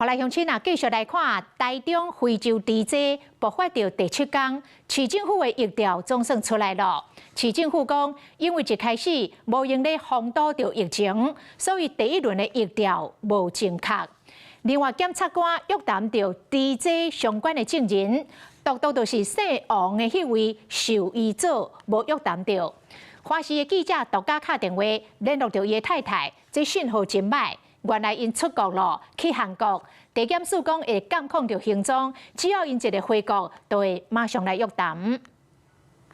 好來，鄉親啊，繼續來看台中非洲豬災爆發到第七工，市政府的疫調總算出來了。市政府講，因為一開始無閒咧防堵著疫情，所以第一輪的疫調無正確。另外，檢察官約談著豬災相關的證人，獨獨就是姓王的彼位獸醫組無約談著。華視的記者獨家敲電話聯絡著伊的太太，這訊號真䆀。原來𪜶出國囉，去韓國。地檢署講會監控著行蹤，只要𪜶一个回國，就會馬上來約談。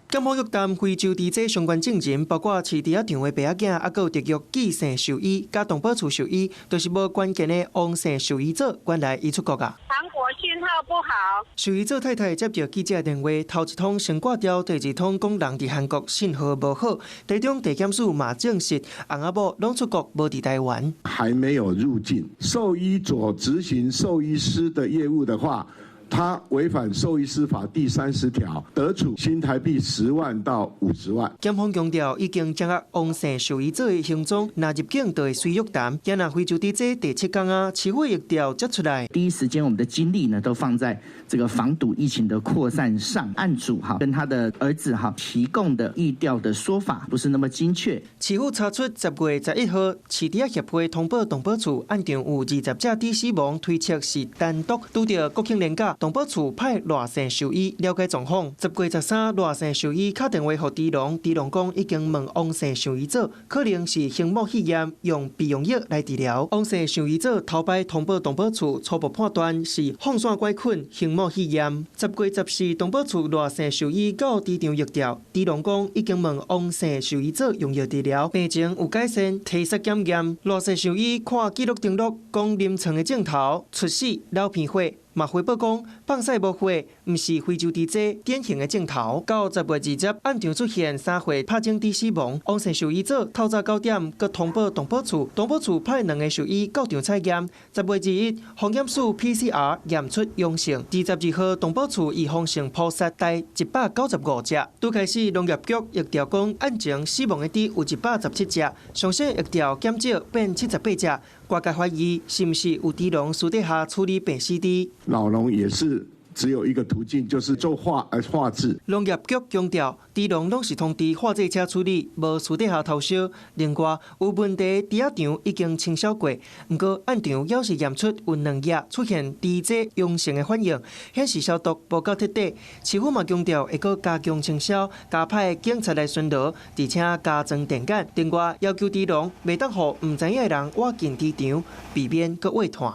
檢方約談非洲豬災相關證人，包括飼豬仔場的爸仔囝，猶閣有特約記姓獸醫、佮動保處獸醫，就是無關鍵的王姓獸醫組，原來伊出國啊。韓國訊號不好。獸醫組太太接著記者電話，頭一通先掛掉，第二通講人佇韓國信號無好。台中地檢署嘛證實，翁仔某攏出國，無佇台灣。還沒有入境。獸醫佐執行獸醫師的業務的話，他違反獸醫師法第30條，得處新台幣10萬到50萬。檢方強調，已經掌握王姓獸醫組的行蹤，若入境就會隨約談。今日非洲豬災第七工啊，市府疫調才出來。第一時間，我們的精力呢都放在這個防堵疫情的擴散上。案主哈跟他的兒子哈提供的疫調的說法不是那麼精確。市府查出10月11號，飼豬仔協會通報動保處，案場有20隻豬死亡，推測是丹毒。拄著國慶連假，動保處派賴姓獸醫了解狀況。10月13，賴姓獸醫敲電話予豬農，豬農講已經問王姓獸醫組，可能是胸膜肺炎，用備用藥來治療。王姓獸醫組頭擺通報動保處，初步判斷是放線桿菌胸膜肺炎。10月14，動保處賴姓獸醫到豬場疫調，豬農講已經問王姓獸醫組用藥治療，病情有改善，提出檢驗。賴姓獸醫看記錄登錄，講臨床的症頭出死、流鼻血。嘛回報講，放屎無血，毋是非洲豬災典型的症頭。到10月20，案場出現三歲拍種豬死亡，王姓獸醫組透早9點，閣通報動保處，動保處派兩个獸醫到場採驗。10月21，防檢署 PCR 驗出陽性。22號，動保處預防性撲殺大195隻。拄開始農業局疫調講，案前死亡的豬有117隻，上新疫調減少變78隻。外界懷疑是毋是有豬農私底下處理病死豬？老農也是只有一個途徑，就是做化製。農業局強調，豬農攏是通知化製車處理，無私底下偷燒。另外，有問題豬仔場已經清掃過，毋過案場猶是驗出有兩額出現豬災陽性的反應，顯示消毒無夠徹底。市府嘛強調會閣加強清掃，加派警察來巡邏，而且加裝電桿。另外，要求豬農袂當予毋知影的人倚近豬場，避免閣餵炭。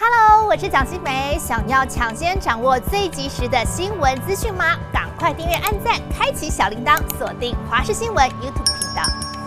Hello，我是蔣新梅。想要搶先掌握最及時的新聞資訊嗎？趕快訂閱、按讚、開啟小鈴鐺，鎖定華視新聞 YouTube 頻道。